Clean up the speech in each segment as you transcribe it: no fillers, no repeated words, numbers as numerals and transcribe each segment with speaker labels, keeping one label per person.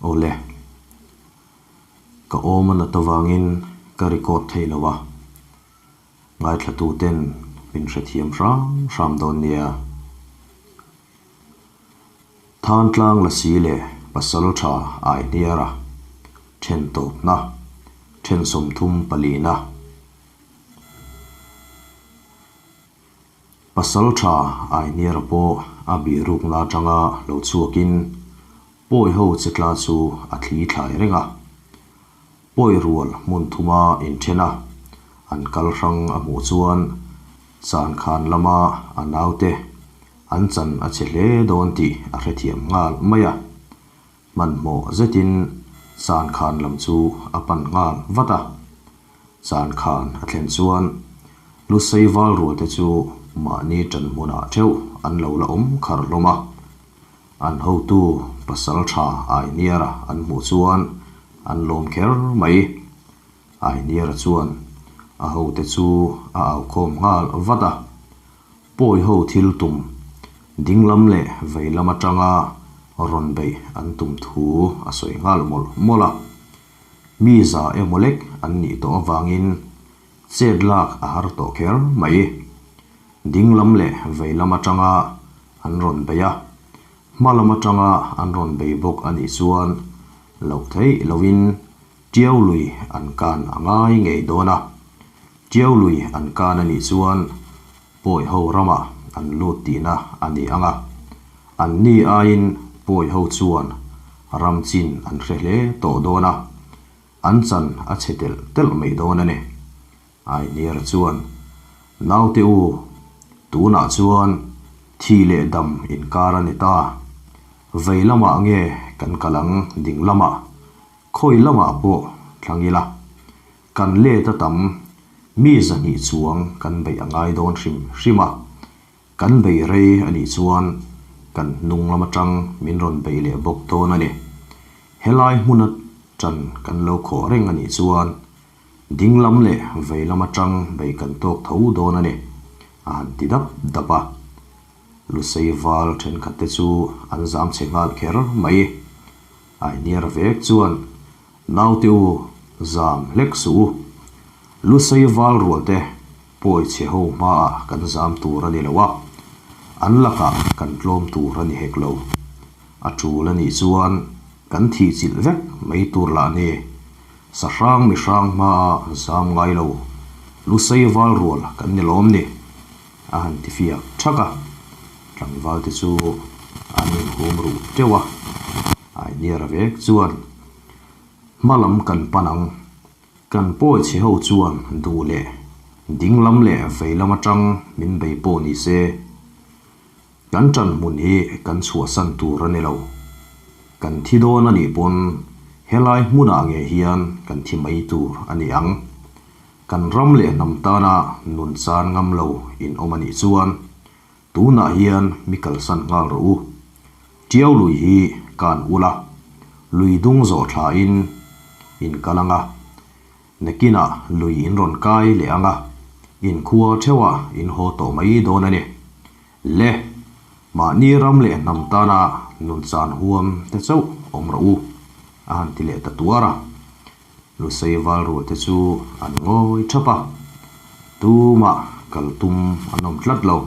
Speaker 1: Awle, ka awm a nat avangin ka record thei lo a, ngaithlatuten min hrethiam hram hram dawn nia. Thantlang Lasi leh Pasaltha Aihniara then tawpna, then 34na. Pasaltha Aihniara pawh a bihrukna atanga lo chhuakin Pawi ho che tla chu a thli thlai reng a. Pawi rual hmun thuma inthen a, an kal hrang a hmuh chuan Chankhan lama a naute an chan a che hle dawn tih a hrethiam nghal mai a. Hmanhmawh zetin Chankhan lam chu a pan nghal vat a. Chankhan a thlen chuan Lusei val rualte chu mahni ṭan hmunah ṭheuh an lo la awm khar hlawm a. An hotu pasal tha Ainiara an hmuh chuan an lawm kher mai. Ainiara chuan a hote chu a aukhawm nghal vat a. Pawi ho thil tum dinglam leh veilam atanga rawn beih an tum thu a sawi nghal mawlh mawlh a. Mi za emaw lek an nih tawh avangin chet lak a har tawh kher mai. Dinglam leh veilam atanga an rawn bei a, hma lam atanga an rawn bei bawk a nih chuan loh theih loin Tiau lui an kan a ngai ngei dawn a. Tiau lui an kan a nih chuan Pawi ho ramah an lut tihna a ni ang a, an ni aiin Pawi ho chuan ram chin an hre hle tawh dawn a, an chan a chhe telh telh mai dawn a ni. Ainiar chuan, Naute u, tunah chuan thi leh dam inkar a ni ta. Vei lamah nge kan kal ang ding lamah, khawi lamah pawh thlang ila. Kan let a tam, mi zahnih chuang kan beih a ngai dawn hrim hrim a. Kan bei rei a nih chuan kan hnung lam atang min rawn bei leh bawk dawn a ni. Helai hmun atan kan lo khawh reng a nih chuan Ding lam leh vei lam atang bei kan tawk tho dawn a ni, a han ti dap dap a. Lusei val thenkhat te chu an zam chhe nghal kher mai. Ainiar vek chuan, Naute u, zam hlek suh u. Lusei val rual te pawi chhe ho hmaah kan zam tur a ni lo a, an lakah kan tlawm tur a ni hek lo. A tul a nih chuan kan thih chilh vek mai tur lah ni. Sahrang mihrang hmaa zam ngai lo, Lusei val rual kan ni lawm ni? a han ti fiak thak a. Tlangval te chu an inhum ruh teuh a, Ainiara vek chuan hma lam kan pan ang, kan pawi chhe ho chuan duh leh ding lam leh vei lam atang min bei pawh ni se, Kan ṭan hmun hi kan chhuahsan tur a ni lo. Kan thi dawn a nih pawn helai hmunah nge hian kan thi mai tur a ni ang. Kan ram leh hnam tana nun chan ngam lo in awm a nih chuan tunah hian mi kalsan nghal rawh u. Ṭiau lui hi kan ul a, lui dung zawh thlain in kal ang a. Nakinah lui in rawn kai leh ang a, in khua theuhah in haw tawh mai dawn a ni. Le, mahni ram leh hnam tana nun chan huam te chauh awm rawh u, a han ti leh ta tuar a. Lusei val rual te chu an ngawi thap a, tumah kal tum an awm tlat lo.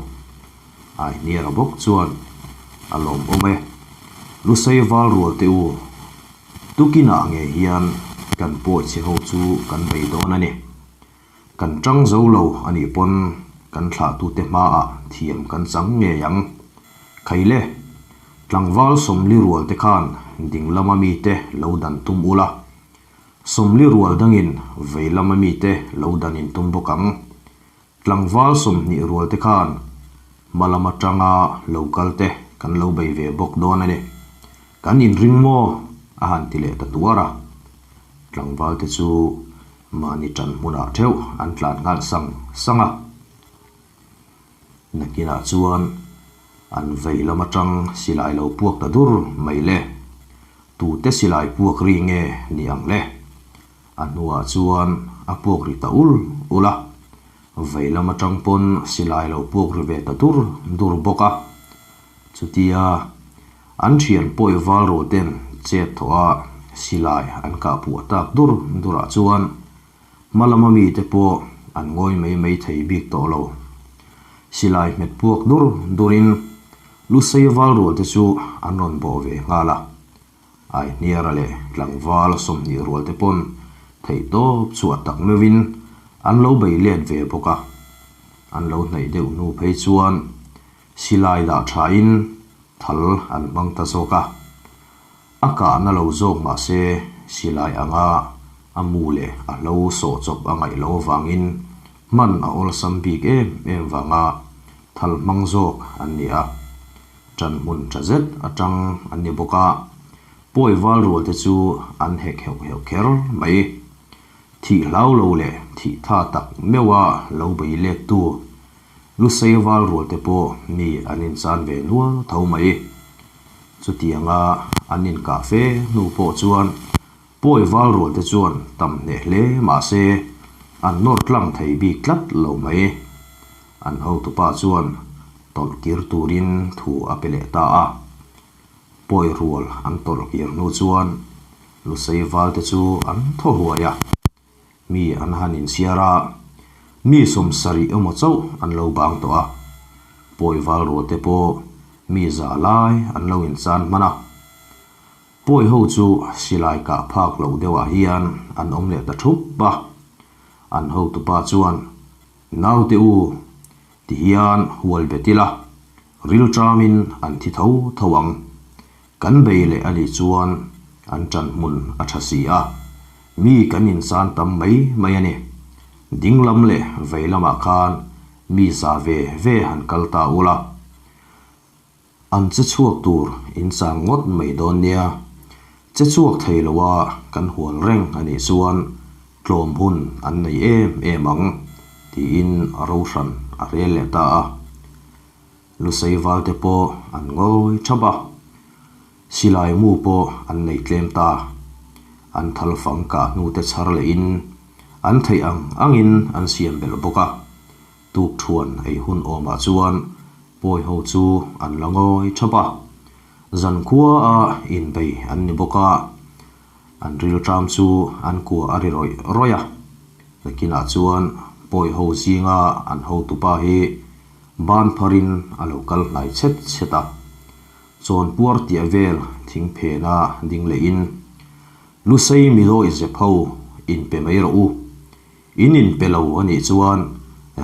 Speaker 1: Aihniara bawk chuan a lawmawm e, Lusei val rual te u, tukinah nge hian kan pawi chhe ho chu kan bei dawn a ni. Kan tang zo lo a nih pawn kan thlahtute hmaah thiam kan chang ngei ang. Khaile, tlangval sawmli rual te khan ding lama mite lo dan tum ula, sawmli rual dangin vei lama mite lo dan in tum bawk ang. Tlangval 20 rual te khan hma lam atanga lo kal te kan lo bei ve bawk dawn a ni. Kan inring maw? a han ti leh ta tuar a. Tlangval te chu mahni tan hmunah theuh an tlan nghal sang sang a. Nakinah chuan an vei lam atang silai lo puak ta dur mai le. Tute silai puak ri nge ni ang le? A hnuah chuan a puak ri ta ul ul a, vei lam atang pawn silai lo puak ri ve ta dur dur bawk a. Chutia an thian pawi val ru ten chet thawh a silai an kah puah tak dur durah chuan hma lama mite pawh an ngawi mai mai thei bik tawh lo. Silai hmet puak dur durin Lusei val rual te chu an rawn bawh ve nghal a. Aihniara leh tlangval 20 rual te pawn theihtawp chhuah tak meuhin an lo bei let ve bawk a. An lo hnaih deuh hnu phei chuan silai dah thain thal an hmang ta zawk a. A kahna lo zawk mah se silai anga a mu leh a hlo sawh chawp a ngaih loh avangin hman a awlsam bik em em vanga thal hmang zawk an ni a. Ṭan hmun ṭha zet aṭang an ni bawk a, pawi val rual te chu an hek heuh heuh kher mai. Thih hlau lo leh thih tha tak meuha lo bei lettu Lusei val rual te pawh mi an inchan ve nual tho mai. Chutianga an inkah fe hnu pawh chuan pawi val rual te chuan tam hneh hle mah se an nawr tlang thei bik tlat lo mai. An hotupa chuan tawlh kir turin thu a pe leh ta a. Pawi rual an tawlh kir hnu chuan Lusei val te chu an thaw huai a. Mi an han inchhiar a, mi 70 emaw chauh an lo bang tawh a. Pawi val rual te pawh mi 100 lai an lo inchan hman a. Pawi ho chu silai kah phak loh deuhah hian an awm leh ta thup a. An hotupa chuan, Naute u, tihian hual bet ila, rilṭamin an thi tho tho ang. Kan bei leh a nih chuan an ṭan hmun a ṭha si a, mi kan insan tam mai mai a ni. Ding lam leh vei lamah khan mi 100 ve ve han kal ta ula. An che chhuak tur in chang ngawt mai dawn nia. Che chhuak thei loa kan hual reng a nih chuan tlawm hun an nei em em ang, tiin ro hran a rel leh ta a. Lusei val te pawh an ngawi thap a, silai mu pawh an nei tlem ta. An thal fang kah hnu te chhar lehin an theih ang angin an siam belh bawk a. Tuk thuan ei hun awmah chuan pawi ho chu an la ngawi thap a, zankhua a inbei an ni bawk a, an rilṭam chu an kua a ri rawih rawih a. Nakinah chuan pawi ho zinga an hotupa hi ban pharin a lo kal hnai chhet chhet a, chawnpuar tiah vel thing phena ding lehin, Lusei midawi zep ho inpe mai rawh u. In inpe lo a nih chuan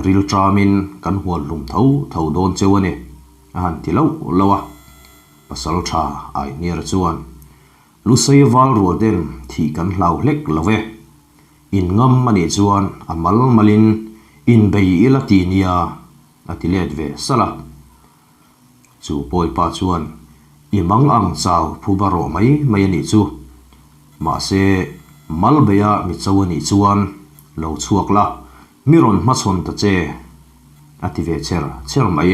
Speaker 1: rilṭamin kan hual hlum tho tho dawn cheu a ni, a han ti loh loh a. Pasalṭha Aihniara chuan, Lusei val rual ten thih kan hlau hlek lo e. In ngam a nih chuan a mal malin inbei ila ti nia, a ti let ve salh a. Chu pawipa chuan, I mang ang chau phuba rawh mai mai a nih chu. Mahse, mal beia mi cho a nih chuan lo chhuak la, mi rawn hmachhawn ta che, a ti ve cher cher mai.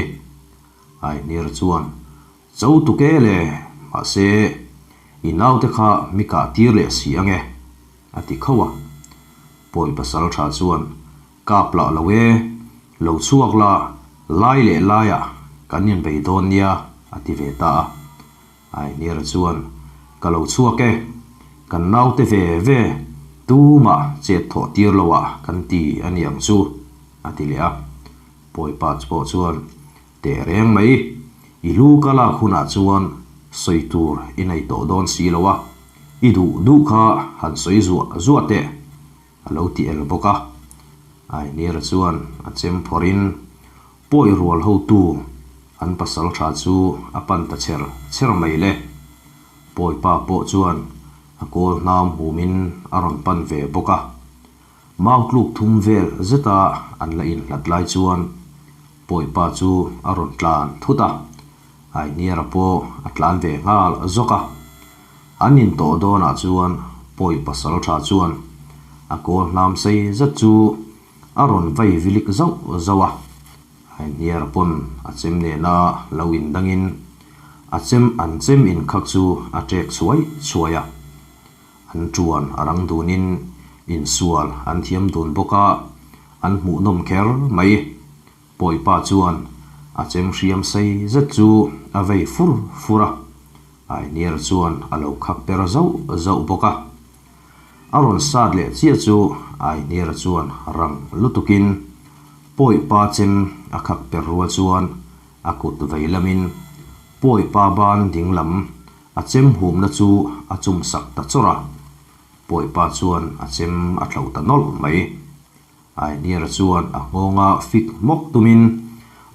Speaker 1: Aihniar chuan, Cho tuk e le, mahse, i naute kha mi kah tir leh si ange, a ti khauh a. Pawi pasal tha chuan, Kap lah lo e, lo chhuak la, lai leh laiah kan inbei dawn nia, a ti ve ta a. Aihniara chuan, Ka lo chhuak e, kan naute ve ve tumah chet thawh tir loah kan ti a ni ang chu, a ti leh a. Pawipa pawh chuan, Teh reng mai, i lu ka lak hunah chuan sawi tur i nei tawh dawn si lo a, i duh duh kha han sawi zuah zuah teh, A lo ti el bawk a. Ainira chuan a chem phawrhin pawi rual hotu an pasal tha chu a pan ta cher cher mai le. Pawipa pawh chuan a kawl hnam humin a rawn pan ve bawk a. Mau tluk thum vel zeta an la inhlat lai chuan pawipa chu a rawn tlan thut a. Ainira pawh a tlan ve nghal zawk a. An intawh dawnah chuan pawi pasal tha chuan a kawl hnam sei zet chu a rawn vai vilik zauh zauh a. Aihniara pawn a chem nena lo indangin a chem an chem inkhak chu a ṭek chhuai chhuai a. An ṭuan a rang dunin insual an thiam dun bawk a, an hmuhnawm kher mai. Pawipa chuan a chem hriam sei zet chu a vei fur fur a. Ainiara chuan a lo khak per zauh zauh bawk a. A rawn sat leh chiah chu Ainiara chuan rang lutukin Pawi pa chem a khak per rual chuan a kut vei lamin Pawi pa ban ding lam a chem humna chu a chum sak ta chawrh a. Pawi pa chuan a chem a thlauh ta nawlh mai. Ainiara chuan a nghawnga fik hmawk tumin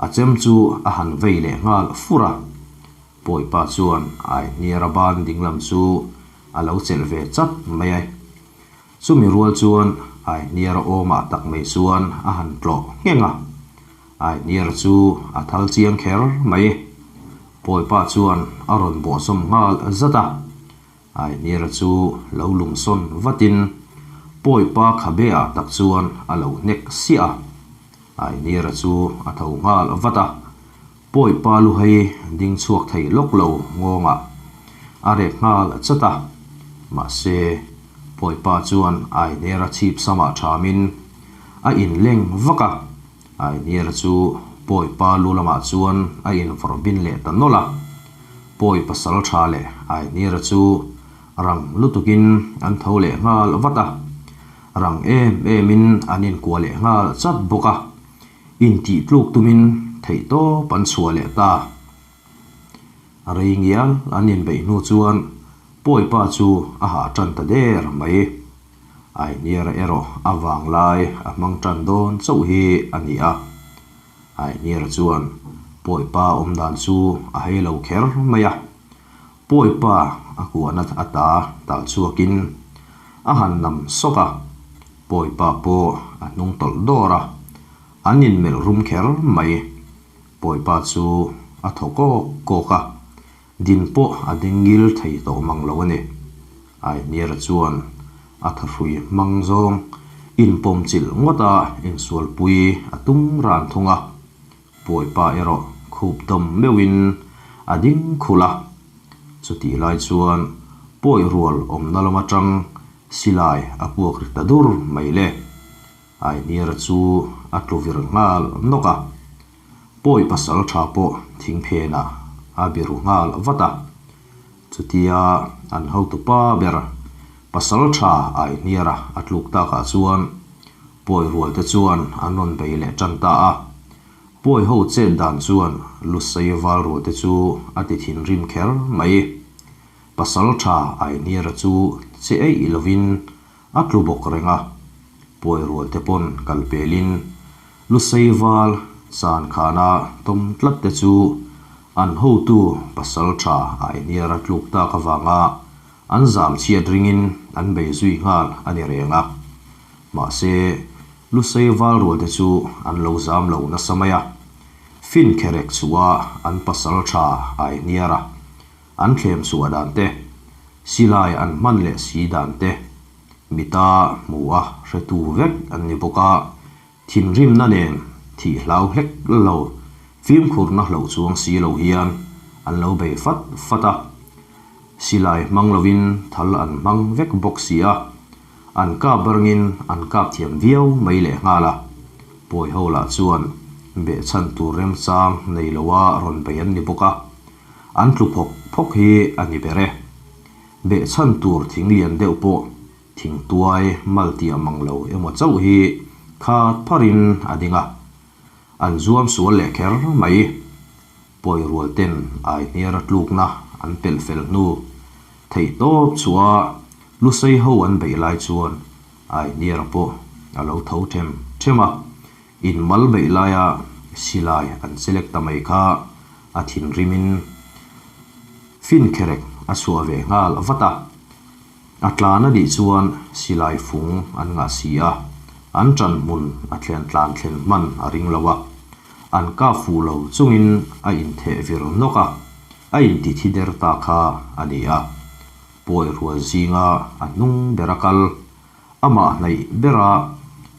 Speaker 1: a chem chu a han vei leh nghal fur a. Pawipa chuan Ainiara ban dinglam chu a lo chelh ve chat mai a. Chumi rual chuan Ainiara awmah tak mai chuan a han tlawh ngheng a. Ainiara chu a thal chiang kher mai. Pawipa chuan a rawn bawhsawm nghal zat a. Ainiara chu lo lungsawn vatin Pawipa khabe ah tak chuan a lo hnek siah a. Ainiara chu a tho nghal vat a, Pawipa lu hei ding chhuak thei lawk lo ngawngah a rek nghal chat a. Mahse, Pawipa chuan Ainiara chhip samah thamin a inleng vak a. Ainiara chu Pawipa lu lamah chuan a invawrh bin leh ta nawlh a. Pawi pasal tha leh Ainiara chu rang lutukin an tho leh nghal vat a. Rang em emin an inkuah leh nghal chat bawk a, intih tluk tumin theihtawp an chhuah leh ta. Rei ngial an inbeih hnu chuan Pawipa chu a hah tan ta der mai. Ainiara erawh a vanglai a hmang tan dawn chauh hi a ni a. Ainiara chuan Pawipa awmdan chu a hei lo kher mai a. Pawipa a kuahna ata tal chhuakin a han nam sawk a, Pawipa pawh a hnung tawlh dawr a, an inmelh rum kher mai. Pawipa chu a thaw kawk kawk a, din pawh a ding ngil thei tawh mang lo a ni. Ainiara chuan a thahrui hmang zawng inpawm chilh ngawta insualpui a tum ran thung a. Pawipa erawh khup dawm meuhin a ding khulh a. Chutih lai chuan pawi rual awmna lam atang silai a puak ri ta dur mai le. Ainiara chu a tlu vir nghal nawk a. Pawi pasal tha pawh thing phenah a biru nghal vat a. Chutia an hotupa ber pasal tha Ainiara a tluk takah chuan Pawi rual te chuan an rawn bei leh tan ta a. Pawi ho chet dan chuan Lusei val rual te chu a ti thinrim kher mai. Pasal tha Ainiara chu che eih lovin a tlu bawk reng a. Pawi rual te pawn kal pelin Lusei val chan khana tawm tlat te chu an hotu pasal tha Ainiara tluk tak avanga an zam chhiat ringin an bei zui nghal a ni reng a. Mahse, Lusei val rualte chu an lo zam lo nasa mai a. Fin kherek chhuah an pasal tha Aihniar a, an thlem chhuah dan te, silai an hman leh si dan te, mita hmu a hretu vek an ni bawk a, thinrimna nen thih hlau hlek lo, fimkhurna hloh chuang si lo hian an lo bei fat fat a. Silai hmang lovin thal an hmang vek bawk si a. An kap rangin an kap thiam viau mai leh nghal a, pawi ho lah chuan behchhan tur remchang nei loa rawn bei an ni bawk a, an tlu phawk phawk hi a ni ber e. Behchhan tur thing lian deuh pawh thing tuai mal tiah mang lo emaw chauh hi khat pharin a ding a, an zuam sual leh kher mai. Pawi rual ten ai hniara tlukna an pelh fel hnu theih tawp chhuah Lusei ho an beih lai chuan ai hniara pawh a lo tho them them a, in mal beih laia silai an chelek ta mai kha a thinrimin fin kherek a chhuah ve nghal vat a. A tlan a nih chuan silai fung an ngah si a, an ṭan hmun a thlen tlan thlen hman a ring lo a, an kap fuh lo chungin a intheh vir nawk a, a inti thi der ta kha a ni a. Pawi rual zinga a hnung bera kal, amah hnaih bera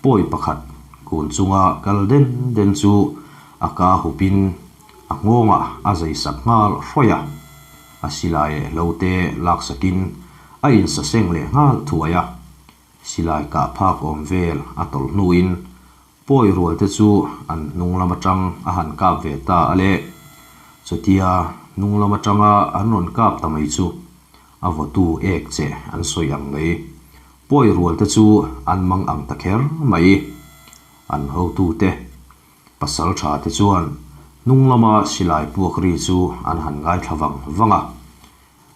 Speaker 1: pawi pakhat kun chunga kal den den chu a ka hupin a nghawngah a zai sak nghal hrawih a, a silai leh hlo te laksakin a insaseng leh nghal thuai a, silai kah phak awm vel a tawlh hnuin pawi rual te chu an hnung lam atang a han kap ve ta a le. Chutia hnung lam atanga an rawn kap ta mai chu a vawtu ek che an sawi ang mai. Pawi rual te chu an mang ang ta kher mai. An hotute pasal tha te chuan hnung lama silai puak ri chu an han ngaithla vang vang a.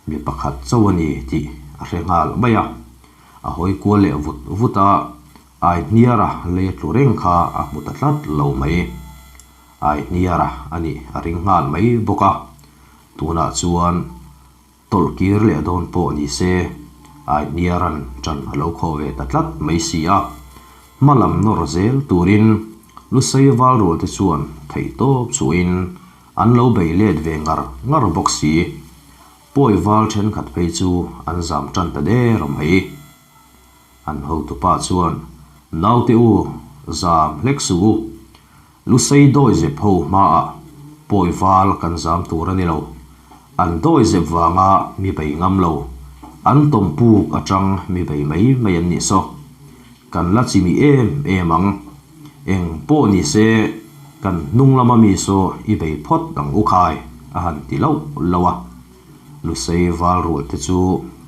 Speaker 1: Mi pakhat chauh a ni tih a hre nghal mai a. A hawi kual leh vut vut a, Aihniara lei a tlu reng kha a hmu ta tlat lo mai. Aihniara a nih a ring nghal mai bawk a. Tunah chuan tawlh kir leh dawn pawh ni se, Aihniara'n ṭan a lo khawh ve ta tlat mai si a. Hma lam nawr zel turin Lusei valrualte chuan theihtawp chhuahin an lo bei let ve ngar ngar bawk si. Pawi val thenkhat phei chu an zam tan ta der mai. An hotupa chuan, Naute u, zam hlek suh u. Lusei dawizep ho hmaah pawi val kan zam tur a ni lo. An dawizep vanga mi bei ngam lo, an tawmpuk atang mi bei mai mai an nih saw. Kan la chimi em em ang. Eng pawh ni se, kan hnung lama mi saw i bei phawt ang u khai, a han ti lauh lauh a. Lusei val rual te chu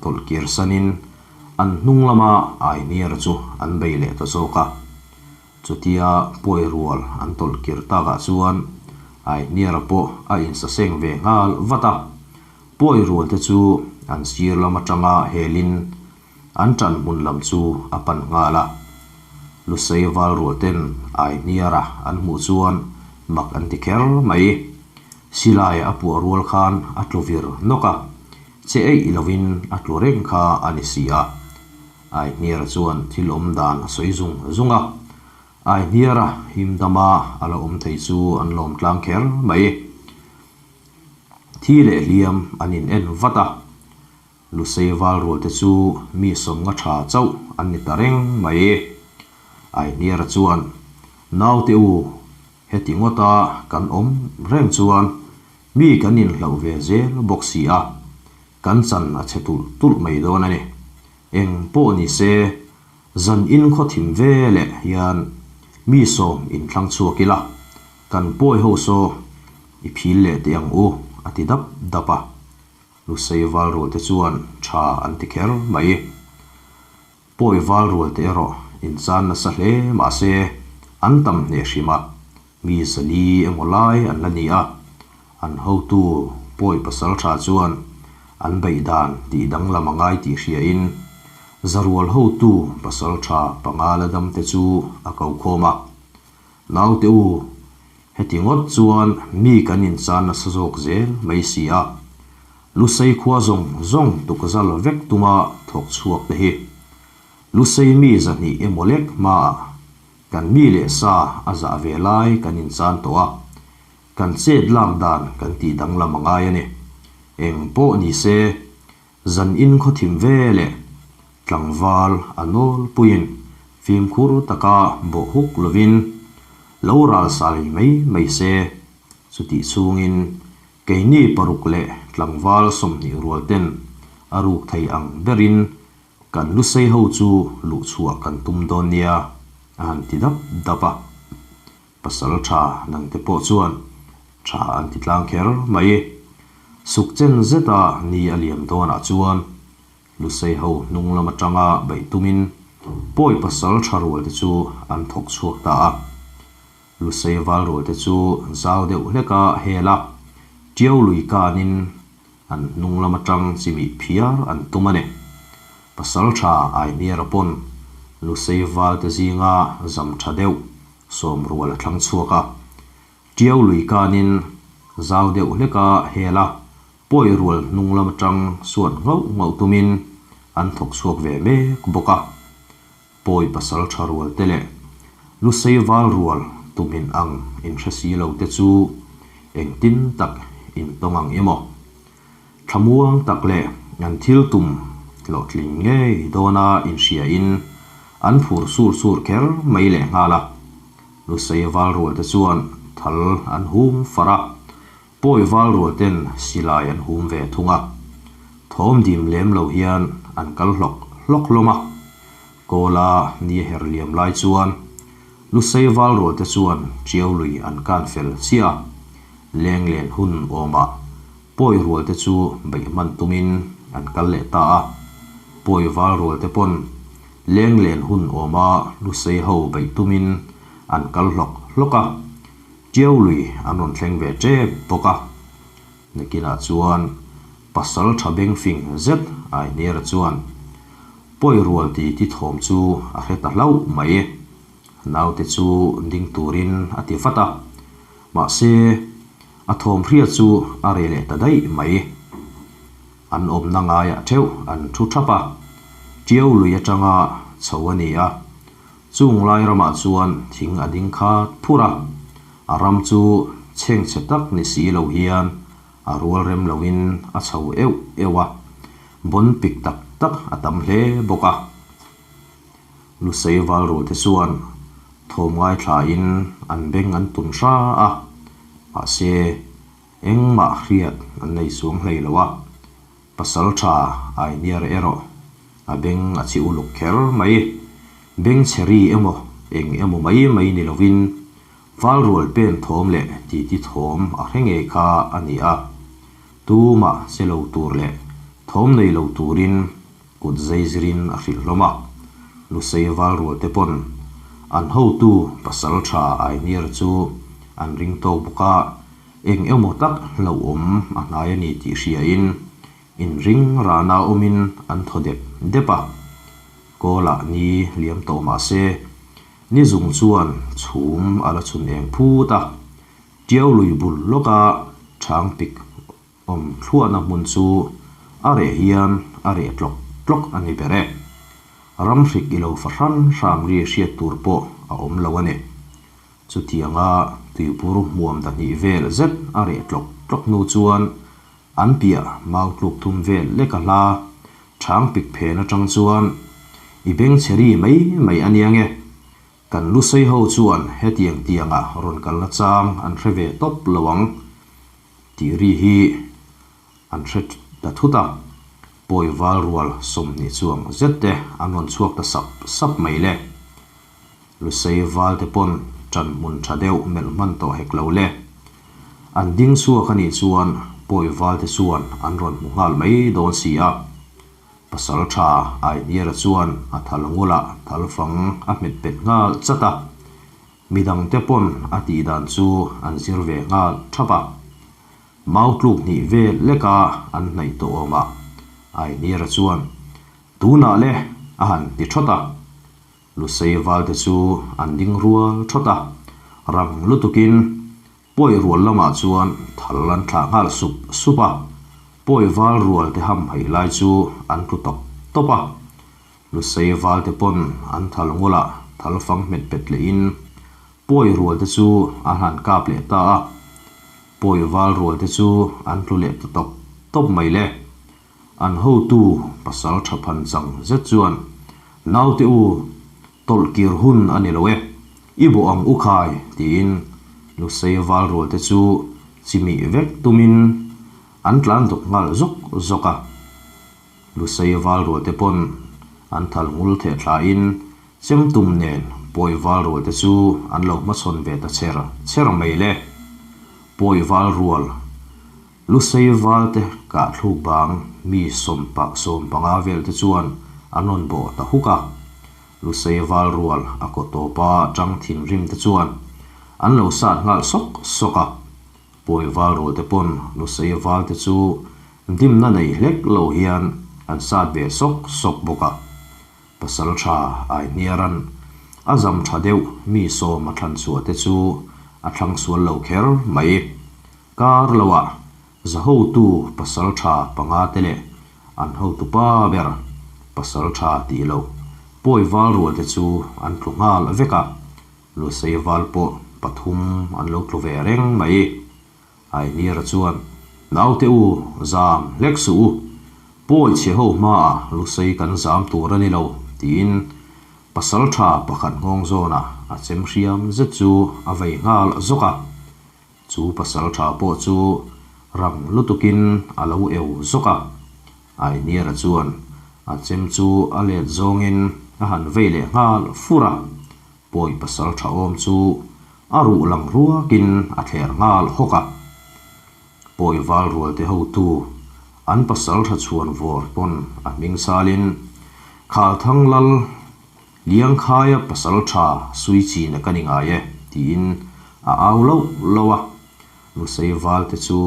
Speaker 1: tawlh kir sanin an hnung lama Ainiar chu an bei leh ta zawk a. Chutia pawi rual an tawlh kir takah chuan Ainiara pawh a insaseng ve nghal vat a. Pawi rual te chu an sir lam atanga helin An ṭan hmun lam chu a pan nghal a. Lusei val rual ten Aihniara an hmuh chuan mak an ti kher mai. Silai a puah rual khan a tlu vir nawk a, che eih lovin a tlu reng kha a ni si a. Aihniara chuan thil awm dan a sawi zung zung a. Aihniara him dama a la awm thei chu an lawm tlang kher mai. Thi leh hliam an in en vat a. Lusei val rual te chu mi sawmnga tha chauh an ni ta reng mai. Aihniara chuan, Naute u, heti ngawta kan awm reng chuan mi kan inhlauh ve zel bawk si a, kan chan a chhe tulh tulh mai dawn a ni. Eng pawh ni se, zan in khaw thim ve leh hian mi sawm inthlang chhuak ila, kan pawi ho saw i phil leh teh ang u, a ti dap dap a. Lusei val rual te chuan tha an ti kher mai. Pawi val rual te erawh inchan nasa hle mahse an tam hneh hrim a, mi zali emaw lai an la ni a. An hotu pawi pasal tha chuan an beih dan tih danglam a ngai tih hriain zarual hotu pasal tha panga la dam te chu a ko khawm a. Naute u, heti ngawt chuan mi kan inchan nasa zawk zel mai si a, Lusei khua zawng zawng tukzal vek tuma thawk chhuak te hi Lusei mi zahnih emaw lek hmaah kan mi leh sa a zah ve lai kan inchan tawh a, kan chet lak dan kan tih danglam a ngai a ni. Eng pawh ni se, Zan in khaw thim ve leh tlangval a nawlpuiin fimkhur taka bawh huk lovin lo ral sai mai mai se. Chutih chhungin keini paruk leh tlangval 20 rual ten a ruk thei ang berin kan lusei ho chu luh chhuah kan tum dawn nia a han ti dap dap a. Pasal tha nangte pawh chuan tha an ti tlang kher mai. Suk chen zeta ni a liam dawnah chuan Lusei ho hnung lam atanga beih tumin pawi pasal tha rualte chu an thawk chhuak ta a. Lusei val rualte chu zau deuh hleka hel a, Tiau lui kanin an hnung lam atang chimih phiar an tum a ni. Pasal tha Aihniara pawn Lusei valte zinga zam tha deuh sawm rual a thlang chhuak a. Tiau lui kanin zau deuh hleka hel a, pawi rual hnung lam atang suat nghauh nghauh tumin an thawk chhuak ve mek bawk a. Pawi pasal tha rual te leh Lusei val rual tumin ang inhre si lo te chu engtin tak intawng ang emaw? Thlamuang tak leh an thil tum hlawhtling ngei dawna inhriain an phur sur sur kher mai lehnghal a. Lusei val rual te chuan thal an hum far a, pawi val rual ten silai an hum ve thung a. Thawm dim lem lo hian an kal hlawk hlawk hlawm a. Kawla ni a her liam lai chuan Lusei val rual te chuan Tiau lui an kan fel chiah a, leng len hun awmah. Pawi rual te chu beih hman tumin an kal leh ta a. Pawi val rual te pawn leng len hun awma Lusei ho beih tumin an kal hlawk hlawk a. Tiau lui an rawn thleng ve tep bawk a. Nakinah chuan pasal tha beng fing zet Ainiera chuan pawi rual ti ti thawm chu a hre ta hlauh mai. Naute chu ding turin a ti vat a, mahse a thawm hriat chu a reh leh ta daih mai. An awmna ngaiah theuh an thu thap a, Tiau lui atanga chho a ni a, chung lai ramah chuan thing a ding khat phur a, a ram chu chhengchhe tak ni si lo hian a rual rem loin a chho euh euh a, bawn pik tak tak a tam hle bawk a. Lusei valrualte chuan thawm ngaithlain an beng an tun hra a, mahse engmah hriat an nei chuang hlei lo a, pasal tha Ainiar erawh a beng a chi uluk kher mai. Beng chhe ri emaw eng emaw mai mai ni lovin valrual pen thawm leh titi thawm a hre ngei kha a ni a, tumah che lo tur leh thawm nei lo turin Kut zai zirin a hrilh hlawm a, Lusei val rual te pawn an hotu pasal tha Ainiar chu an ring tawk bawk a, eng emaw tak hlauhawm a hnai a ni tih hriain inring rana awmin an thaw dep dep a. Kawlah ni liam tawh mah se, ni zung chuan chhum a la chhun eng phut a, Tiau lui bul lawka chhang pik Awm thluahna hmun chu a reh hian a reh tlawk tlawk a ni ber e. Ram hrik i lo fa hran hram ri hriat tur pawh a awm lo a ni. Chutianga tuibur hmuam dahnih vel zet a reh tlawk tlawk hnu chuan an piah mau tluk thum vel lek a hla chhang pik phen atang chuan i bengchhe ri mai mai a nia nge. Kan lusei ho chuan hetiang tianga rawn kalna chang an hre ve tawp lo ang. Tih ri hi an hre ta thut a, pawi val rual 20 chuang zet te an rawn chhuak ta sap sap mai le. Lusei val te pawn ṭan hmun ṭha deuh melh hman tawh hek lo le. An ding chhuak a nih chuan pawi val te chuan an rawn hmu nghal mai dawn si a. Pasal ṭha Ainiera chuan a thal ngula thal fang a hmet bet nghal chat a. Midangte pawn a tih dan chu an zir ve nghal thap a. Mau tluk hnih vel leka an hnaih tawh awmah Ainiera chuan, Tunah le! a han ti thawt a. Lusei valte chu an ding rual thawt a, rang lutukin Pawi rual lamah chuan thal an thlah nghal sup sup a, pawi val rual te ham haih lai chu an tlu tawp tawp a. Lusei val te pawn an thal ngula thal fang hmet pet lehin pawi rual te chu an han kap leh ta a, pawi val rual te chu an tlu leh ta tawp tawp mai le. An hotu pasal tha phan chang zet chuan, Naute u, Tawlh kir hun a ni lo e, i bawh ang u khai tiin Lusei val rual te chu chimih vek tumin an tlan dawk nghal zawk zawk a. Lusei val rual te pawn an thal ngul theh thlain chem tum nen pawi val rual te chu an lo hmachhawn ve ta cher cher mai le. Pawi val rual Lusei valte kah thluk bang mi 15 vel te chuan an rawn bawh ta huk a. Lusei val rual a kaw tawpa tang thinrim te chuan an lo sat nghal sawk sawk a. Pawi val rual te pawn Lusei valte chu dimna nei hlek lo hian an sat ve sawk sawk bawk a. Pasal tha Aihniaran a zam tha deuh mi sawm a thlan chhuah te chu a thlang sual lo kher mai. Kar loah zahotu pasal tha panga te leh an hotu pa ber pasal tha tih loh pawi val rual te chu an tlu nghal vek a, Lusei val pawh pathum an lo tlu ve reng mai. Ainira chuan, Naute u, zam hlek suh u, pawi chhe ho hmaah Lusei kan zam tur a ni lo, tiin pasal tha pakhat nghawng zawnah a chem hriam zet chu a vei nghal zawk a. Chu pasal tha pawh chu rang lutukin a lo eu zawk a, Ainiera chuan a chem chu a let zawngin a han vei leh nghal fur a, pawi pasal tha awm chu a ruh lang ruakin a thler nghal hawk a. Pawi val rual te hotu an pasaltha chhuan vawr pawn a hming salin Khalthang lal Liangkhaia pasaltha Suichina ka ni ngai e tiin a au loh loh a. Lusei val te chu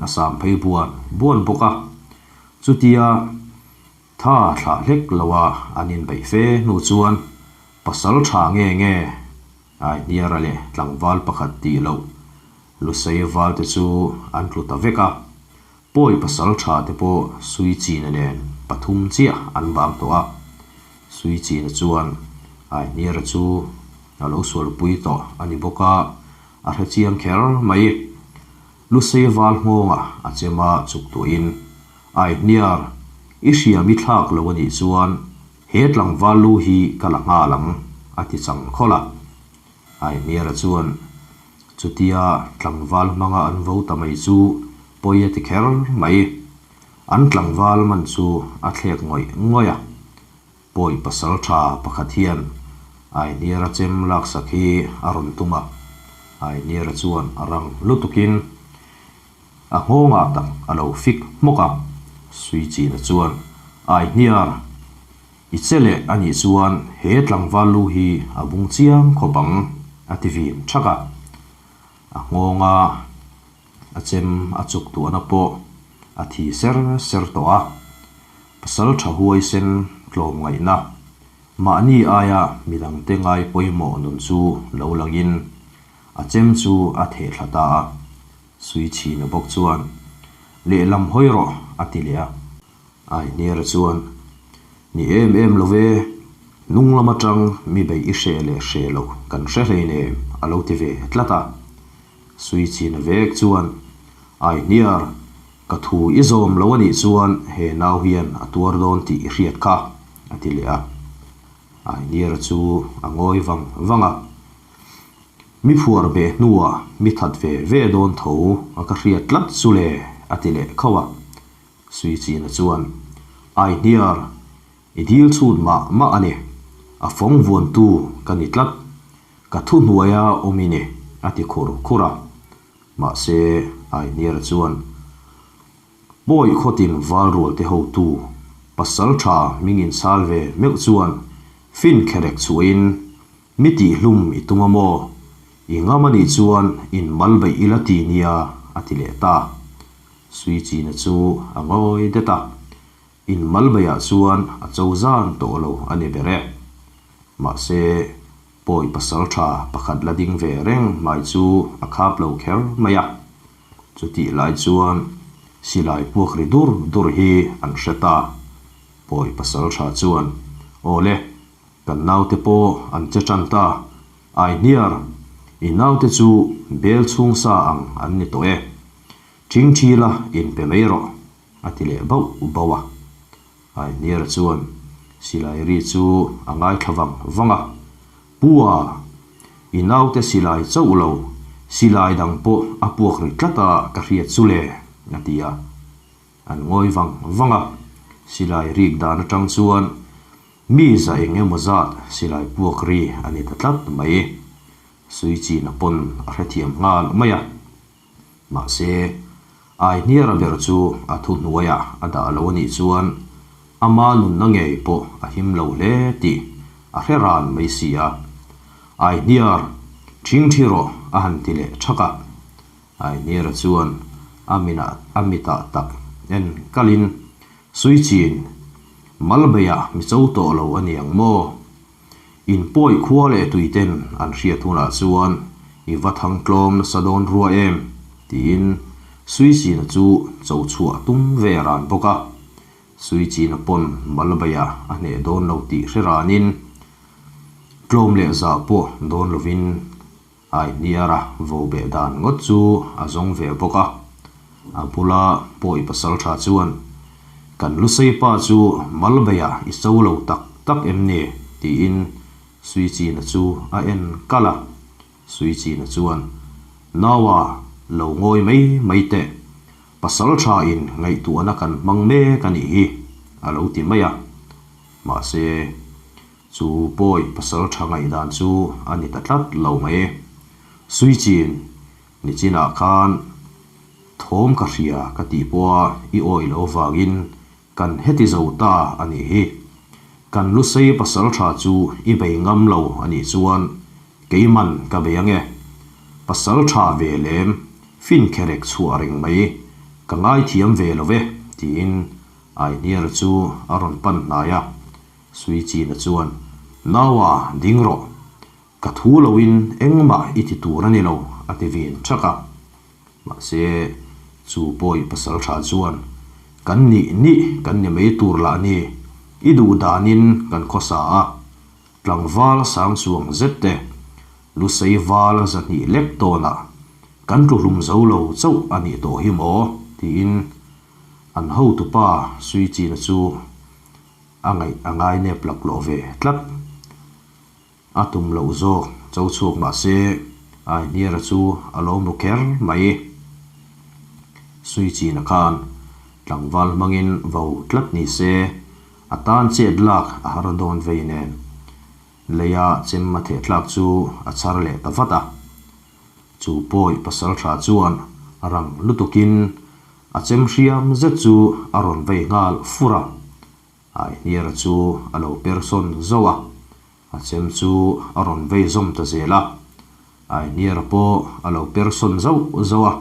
Speaker 1: a sam phei buan buan bawk a. Chutia tha thlah hlek lo a an inbeih fe hnu chuan pasaltha nge nge Aihniara leh tlangval pakhat tih loh Lusei val te chu an tlu ta vek a, Pawi pasal tha te pawh Suichina nen pathum chiah an bang tawh a. Suichina chuan Aihniara chu a lo sualpui tawh a ni bawk a, a hre chiang kher mai. Lusei val nghawngah a chem a chuk tuahin, Aihniar, i hriam i thlak lo a nih chuan he tlangval lu hi ka la nghal ang, a ti chang khawlh a. Aihniara chuan chutia tlangval hmanga an vo ta mai chu pawi a ti kher mai. An tlangval man chu a thlek ngawih ngawih a. Pawi pasal tha pakhat hian Aihniara chem laksak hi a rawn tum a. Aihniara chuan a rang lutukin a nghawngah tak a lo fik hmawk a. Suichina chuan Aihniar I che leh a nih chuan he tlangval lu hi a bung chiang khawp ang, a ti vin thak a. A nghawnga a chem a chuk tuahna pawh a thi ser ser tawh a. Pasal tha huaisen tlawm ngaihna, mahni aia midangte ngai pawimawh nun chu lo langin a chem chu a theh thla ta a. Suichhina bawk chuan, Lehlam hawi rawh, a ti leh a. Aihniara chuan, Ni em em lo ve, hnung lam atang mi beih i hreh leh hreh loh kan hre hlein em? a lo ti ve tlat a. Suichina vek chuan, Aihniar, ka thu i zawm lo a nih chuan he nau hian a tuar dawn tih i hriat kha, a ti leh a. Aihniara chu a ngawi vang vang a. Mi phuar beh hnuah mi that ve ve dawn tho a ka hriat tlat chu le, a ti leh khauh a. Suichina chuan, Aihniar, i dil chhut mah mah a ni. A fawng vuantu ka ni tlat. Ka thuhnuaia awm i ni, a ti khur khur a. Mahse, Aihniara chuan, Pawi khawtin valrualte hotu, pasal tha hming insal ve meuh chuan fin kherek chhuahin mi tihhlum i tum a maw? I ngam a nih chuan in mal beih ila ti nia, a ti leh ta. Suichina chu a ngawi det a, in malbeiah chuan a cho zan tawh lo a ni ber e. Mahse, pawi pasal tha pakhat la ding ve reng mai chu a khap lo kher mai a. Chutih lai chuan silai puak ri dur dur hi an hre ta. Pawi pasal tha chuan, Aw le, kan naute pawh an che tan ta, Aihniar, i naute chu bel chhung sa ang an ni tawh e. Thingthi la inpe mai rawh, a ti leh bauh bauh a. Aihniara chuan silai ri chu a ngaithla vang vang a, Pu a, i naute silai chauh lo, silai dang pawh a puak ri tlat a ka hriat chu le, a ti a. An ngawi vang vang a, silai rik dan atang chuan mi za eng emaw zat silai puak ri a ni ta tlat mai. Suichina pawn a hrethiam nghal mai a. Mahse, Aihniara ber chu a thuhnuaiah a dah lo a nih chuan ama nunna ngei pawh a him lo hle tih a hre ran mai si a. Aihniar, ṭhingṭhi rawh a han ti leh ṭhak a. Aihniara chuan a minah a mitah tak en kalin, Suichin, Malbeiah mi cho tawh lo a ni ang maw? Inpawi khua leh tuiten an hriat hunah chuan i va thang tlawm nasa dawn rua em? tiin Suichina chu cho chhuah tum ve ran bawk a. Suichina pawn Malbaiah a hneh dawn lo tih hre ranin tlawm leh zah pawh dawn lovin Aihniara vo beh dan ngawt chu a zawng ve bawk a. A bula pawi pasal tha chuan, Kan Lusei pa chu Malbeiah i cho lo tak tak em ni? tiin Suichina chu a en kalh a. Suichina chuan, Naua, lo ngawi mai mai teh. Pasal tha in ngaihtuahna kan hmang mek a nih hi, a lo ti mai a. Mahse. Chu pawi pasal tha ngaihdan chu a ni ta tlat lo mai. Suichin, nichinah khan Thawm ka hria ka tih pawha i awih loh avangin kan heti zo ta a nih hi. Kan Lusei pasaltha chu i bei ngam lo a nih chuan keiman ka bei ange. Pasaltha ve lem fin kherek chhuah reng mai ka ngaithiam ve lo ve tiin Aihniara chu a rawn pan hnai a. Suichina chuan, Naua, ding rawh. Ka thu loin engmah i ti tur a ni lo, a ti vin thak a. Mahse, chu pawi pasal tha chuan, Kan nih nih kan ni mai tur lah ni, i duh danin kan khawsa a. Tlangval sang chuang zet te, Lusei val 200 lek tawnah kan tluhlum zo lo chauh a nih tawh hi maw? tiin an hotupa Suichina chu a ngaih a ngainep laklawh ve tlat. A tum loh zawk cho chhuak mah se Aihniara chu a lawm ru kher mai. Suichina khan tlangval hmangin vo tlat ni se a tan chet lak a har dawn vei nen leia chem a theh thlak chu a chhar leh ta vat a. Chu pawi pasaltha chuan rang lutukin a chem hriam zet chu a rawn vei nghal fur a. Aihniara chu a lo per sawn zauh a, a chem chu a rawn vei zawm ta zel a. Aihniara pawh a lo per sawn zauh zauh a.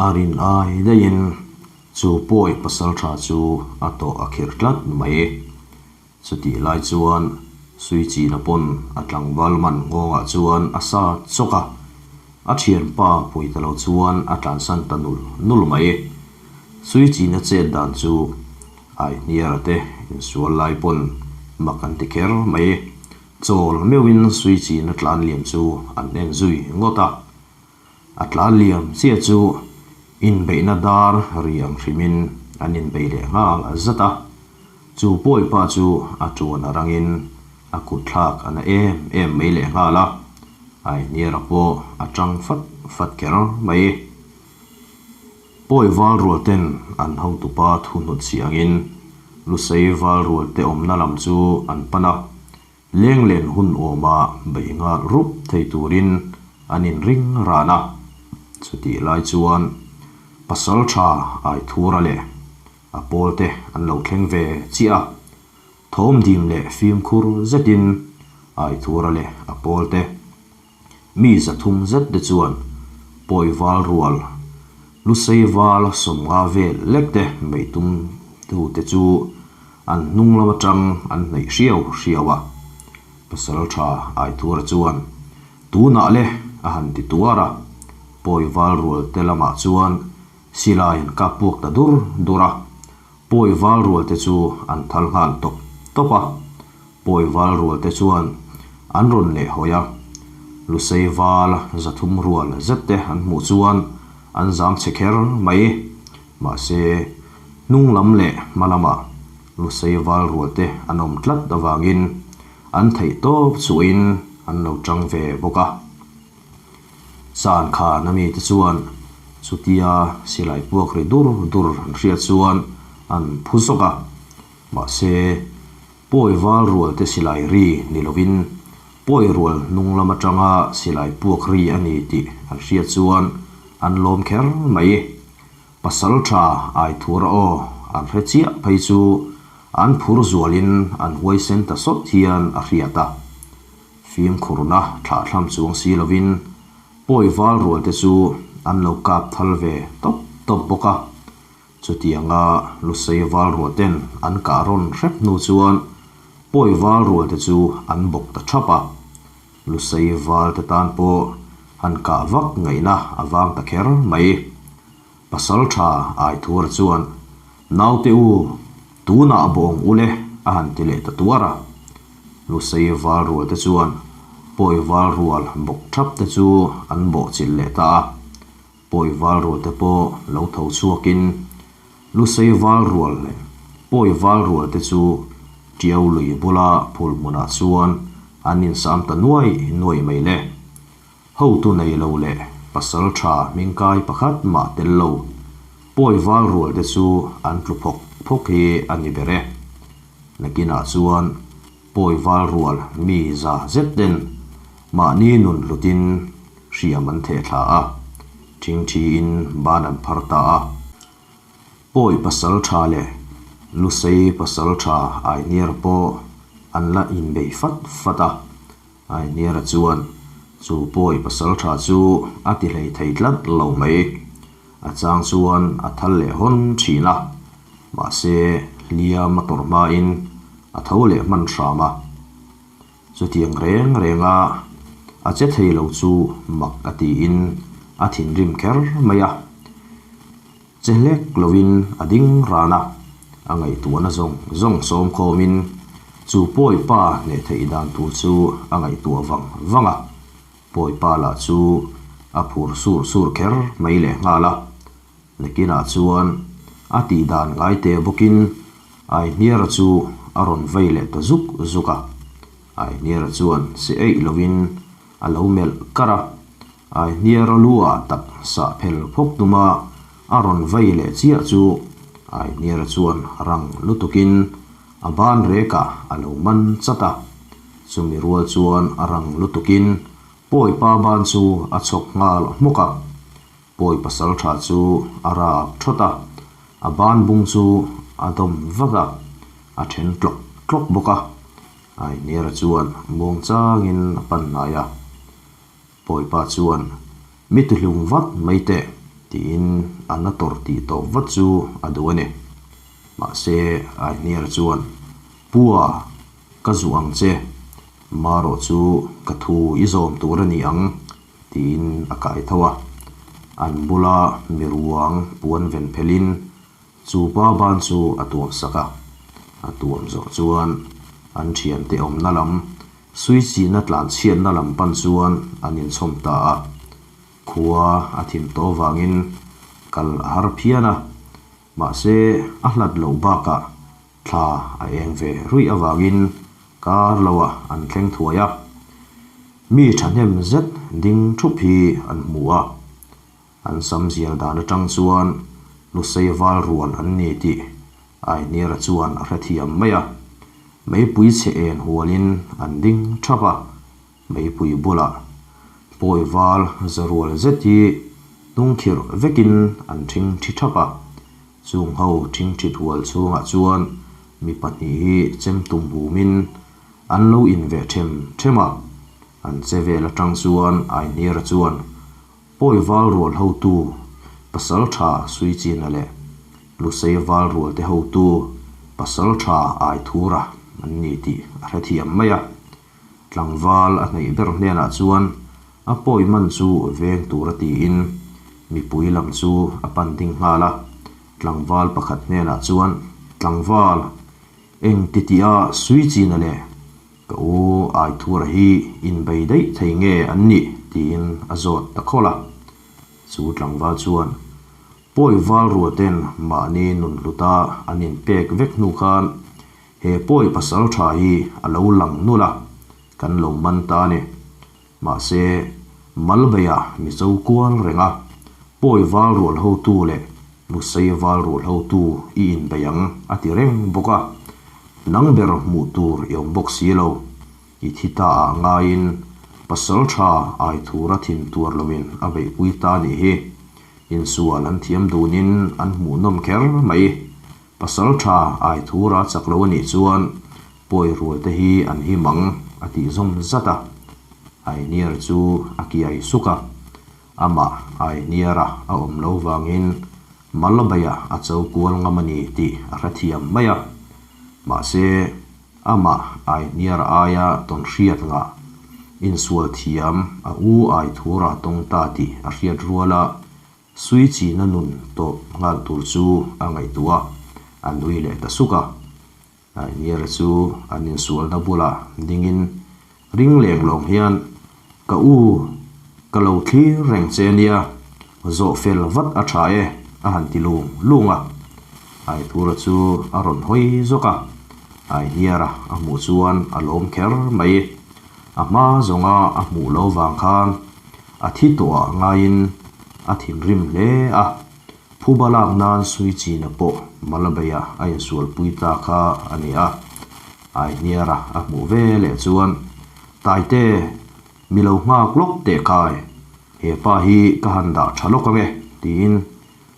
Speaker 1: A rin ai daihin chu pawi pasaltha chu a tawh a khirh tlat mai. Chutih lai chuan Suichina pawn a tlangval man nghawngah chuan a sa chawk a, a thianpa pui ta lo chuan a tlansan ta nul nul mai. Suichina chet dan chu Aihniara te insual lai pawn mak an ti kher mai. Chawl meuhin Suichina tlan liam chu an en zui ngawt a. A tlan liam chiah chu inbeihna dar ri ang hrimin an inbei leh nghal zat a. Chu pawipa chu a tuan a rangin a kut thlak a na em em mai leh nghal a. Aihniara pawh a tang fat fat kher mai. Pawi val rual ten an hotupa thu hnut si angin Lusei val rual te awmna lam chu an pan a, lenglen hun awma bei nghal rup thei turin an inring ran a. Chutih lai chuan pasal tha Aithura leh a pawl te an lo thleng ve chiah a, thawm dim leh fimkhur zetin Aithura leh a pawl te Mi 300 zet te chuan pawi val rual, lusei val 50 vel lek te beih tum tu te chu an hnung lam atang an hnaih hriau hriau a. Pasal tha Aithura chuan tunah le a han ti tuar a, pawi val rual te lamah chuan silai an kap puak ta dur dur a, pawi val rual te chu an thal nghal tawp tawp a. Pawi val rual te chuan an rawn leh hawi a, Lusei val 300 rual zet te an hmuh chuan an zam chhe kher mai. Mahse, hnung lam leh hma lamah Lusei val rual te an awm tlat avangin an theih tawp chuahin an lo tang ve bawk a. Chan khan a mite chuan chutia silai puak ri dur dur an hriat chuan an phu zawk a, mahse, Pawi val rual te silai ri ni lovin pawi rual hnung lam atanga silai puak ri a ni tih an hriat chuan an lawm kher mai. Pasal tha Aithura aw an hre chiah phei chu an phur zualin an huaisen ta sawt hian a hriat a. Fimkhurna thlahthlam chuang si lovin pawi val rual te chu an lo kap thal ve tawp tawp bawk a. Chutianga Lusei val rual ten an kah rawn hrep hnu chuan pawi val rual te chu an bawk ta thap a. Lusei val te tan pawh han kah vak ngaihna a vang ta kher mai. Pasal tha Aithura chuan, Naute u, tunah bawng u le a han ti leh ta tuar a. Lusei val rual te chuan pawi val rual bawk thap te chu an bawhchilh leh ta a. Pawi val rual te pawh lo tho chhuakin Lusei val rual leh Pawi val rual te chu Tiau lui bula phul hmunah chuan an insam ta nuai nuai mai le. Hotu nei lo leh pasal tha hmingkai pakhat mah tel lo Pawi val rual te chu an tlu phawk phawk hi a ni ber e. Nakinah chuan Pawi val rual mi za zet ten mahni nun hlutin hriam an theh thla a. Ṭhingṭhiin ban an phar ta a. Pawi pasalṭha leh Lusei pasalṭha Ainiara pawh an la inbei fat fat a. Ainiara chuan chu pawi pasalṭha chu a ti hlei thei tlat lo mai. A chang chuan a thal leh hawn ṭhin a, mahse hliam a tawrh hmain a tho leh hman hram a. Chutiang reng renga a che thei lo chu mak a tiin a thinrim kher mai a. Che hlek lovin a ding ran a, a ngaihtuahna zawng zawng sawm khawmin chu pawi pa hneh theih dan tur chu a ngaihtuah vang vang a. Pawi pa lah chu a phur sur sur kher mai lehnghal a. Nakinah chuan a tih dan ngai teh bawkin Aihniara chu a rawn vei leh ta zuk zuk a. Aihniara chuan si eih lovin a lo melh kar a. Aihniara lu ah tak sah phel phawk tuma a rawn vei leh chiah chu Aihniara chuan rang lutukin a ban rekah a lo man chat a. Chumi rual chuan a rang lutukin Pawi pa ban chu a chhawk nghal hmawk a. Pawi pasal tha chu a rap thawt a, a ban bung chu a dawm vak a, a then tlawk tlawk bawk a. Ainiara chuan muang changin a pan hnai a. Pawi pa chuan, Mi tihlum vat mai teh, tiin a na tawrh tih tawp vat chu a duh a ni. Mahse, Ainiara chuan, Pua, ka zuh ang che, marawh chu ka thu i zawm tur a ni ang, Tiin a kai tho a. An bula mi ruang puan ven phelhin chu pa ban chu a tuam sak a. A tuam zawh chuan an thiante awmna lam, suichihna tlanchhiatna lam pan chuan an inchhawm ta a. Khua a thim tawh vangin kal a har phian a. Mahse, a hlat loh bakah thla a eng ve ruih avangin kar loah an thleng thuai a. Mi thahnem zet ding thup hi an hmu a. An sam zial dan atang chuan Lusei val rual an ni tih Ainiara chuan a hrethiam mai a. Meipui chhe en hualin an ding thap a. Meipui bulah pawi val zarual zet hi hnungkhirh vekin an thing thi thap a. Chung ho thingthit hual chhungah chuan mi pahnih hi chem tum humin an lo inveh them them a. An che vel atang chuan Ainiara chuan pawi val rual hotu pasal tha Suichina leh Lusei val rual te hotu pasal tha Aithura an ni tih a hrethiam mai a. Tlangval a hnaih ber hnenah chuan a pawi man chu veng tura tiin mipui lam chu a pan ding nghal a. Tlangval pakhat hnenah chuan, Tlangval, eng ti tih a sui china le? Ka u Aithura hi inbei daih thei nge an nih? tiin a zawt ta khawlh a. Chu tlangval chuan, Pawi val ruaten mahni nun hluta an inpek vek hnu khan He pawi pasal tha hi a lo lang nul a, kan lo man ta a ni. Mahse, Malbeia Mizo kual reng a, pawi val rual hotu leh Lusei val rual hotu i inbei ang a ti reng bawk a. Nang ber hmuh tur i awm bawk si lo. I thi ta ah ngaiin pasal tha ai thura thin tuar loin a beihpui ta nih hi. Insual an thiam dunin an hmuhnawm kher mai. Pasal tha ai thura chak lo a nih chuan pawi rual te hi an him ang a tih zawm zat a. Ainiar chu a kiai suk a. Amah Ainiara a awm lo vangin Malabaya a cho kual ngam a ni tih a hrethiam mai a. Mahse, amah Ainiara aia tawn hriat ngah insual thiam a u ai thura tawng ta tih a hriat ruala Sui china nun tawp nghal tur chu a ngaihtuah a, a nui leh ta suk a. Ainiara chu an insualna bulah dingin ring leng lawng hian, Ka u, ka lo thlir reng che nia, zawh fel vat a tha e, a han ti lung lung a. Aithura chu a rawn hawi zawk a, Ainiara a hmuh chuan a lawm kher mai. A hma zawnga a hmuh lo vang khan A thi tawhah ngaiin a thinrim hle a, phuba lak nan sui china pawh Malabeiah a insualpui ta kha a ni a. Aihniara a hmuh ve leh chuan, Taite, mi lo nghak lawk teh kai. He pa hi ka han dah tha lawk ange, tiin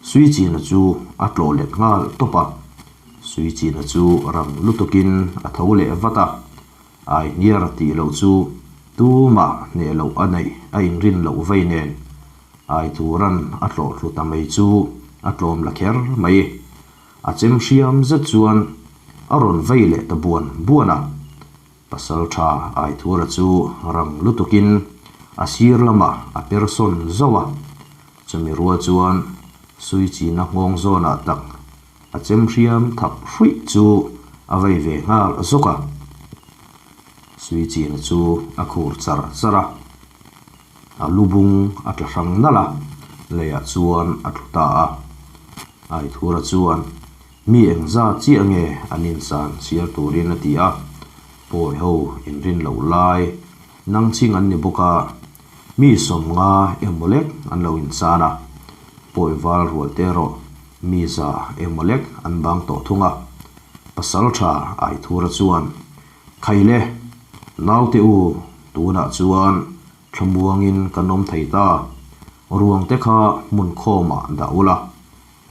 Speaker 1: Suichina chu a tlawh let nghal tawp a. Suichina chu rang lutukin a tho leh vat a, Aihniar tih loh chu tumah hneh loh a neih a inrin loh vei nen Aithuran a tlawh thlu ta mai chu a tlawm la kher mai. A chem hriam zet chuan a rawn vei leh ta buan buan a. Pasaltha Aithura chu rang lutukin a sir lamah a per sawn zauh a. Chumi rual chuan Suichina nghawng zawnah tak a chem hriam thap hruih chu a vei ve nghal zawk a. Suichina chu a khur char char a. A lu bung a tla hrang nalh a, leiah chuan a tlu ta a. Aithura chuan, Mi engzat chiah nge an insan chhiar turin a ti a, pawi ho inrin loh lai nang ching an ni bawk a, mi 50 emaw lek an lo insan a, pawi val rual te erawh mi 100 emaw lek an bang tawh thung a. Pasaltha Aithura chuan, Khaile, naute u, tunah chuan Thlamuangin kan awm thei ta. Ruang te kha hmun khawmah dah ula,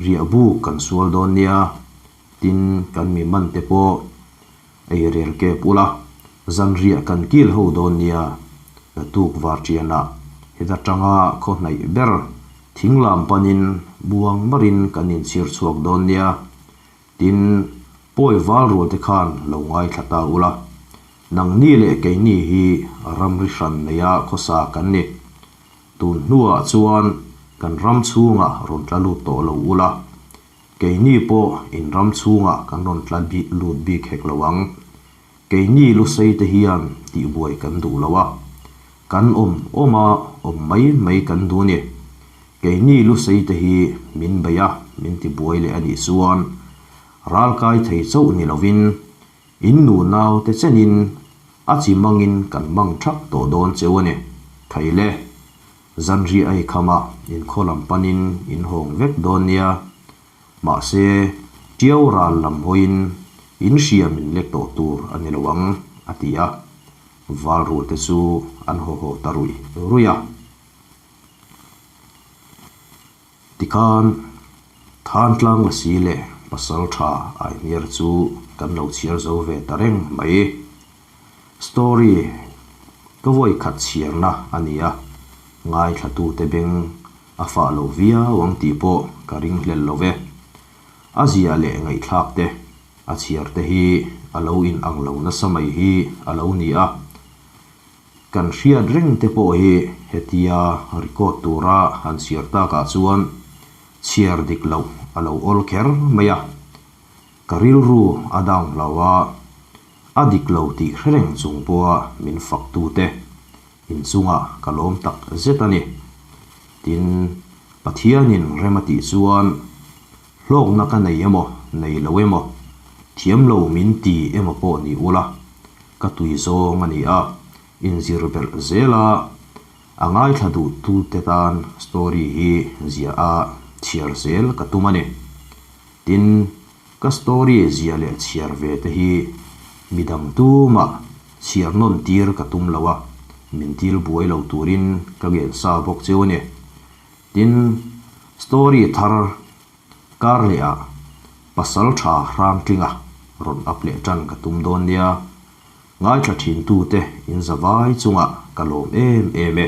Speaker 1: riah buk kan sual dawn nia, tin kan mi man te pawh ei rel kep ula, zan riah kan kil ho dawn nia, tuk var ṭianah heta tanga khaw hnaih ber thing lam panin buang marin kan inchhir chhuak dawn nia, Tin, pawi val rual te khan lo ngaithla ta ula, nangni leh keini hi ramri hran neia khawsa kan ni. Tun hnuah chuan kan ram chhungah rawn tla lut tawh lo ula, keini pawh in ram chhungah kan rawn tla lut bik hek lo ang. Keini lusei te hian tihbuai kan duh lo a, kan awm awm a awm mai mai kan duh a ni. Keini lusei te hi min bei a, min tibuai leh a nih chuan ral kai thei chauh ni lovin in nu nau te chenin a chi mangin kan mang thak tawh dawn cheu a ni. Thei le, zanriah ei khamah inkhaw lam panin in hawng vek dawn nia. Mahse, Tiau ral lam hawiin in hria min lek tawh tur a ni lo ang, a ti a. Val rul te chu an haw haw ta ruih ruih a. Tikhan, Thantlang Lasi leh Pasaltha Aihniar chu kan lo chhiar zo ve ta reng mai. Story ka vawi khat chhiarna a ni a, ngaithlatute beng a fah lo viau ang tih pawh ka ring hlel lo ve. A zia leh ngaihthlak te, a chhiar te hi a lo in ang lo nasa mai hi a lo ni a. Kan hriat reng te pawh hi hetia record tura han chhiar takah chuan chhiar dik loh a lo awl kher mai a. Ka rilru a down hlau a, a dik lo tih hre reng chung pawha min fak tute inchungah ka lawm tak zet a ni. Tin, Pathianin rem a tih chuan hlawkna ka nei emaw nei lo emaw, thiam lo min ti emaw pawh ni ula, ka tui zawng a ni a, inzir belh zel a, a ngaithla duh tute tan story hi ziah a chhiar zel ka tum a ni. Tin, ka story ziah leh chhiar ve te hi midang tumah chhiar nawn tir ka tum lo a, min dil buai lo turin ka ngen sa bawk cheu a ni. Tin, story thar kar leh ah pasal tha hrang tlinga rawn up leh tan ka tum dawn nia, ngaithla thin tute in za vai chungah ka lawm em em e.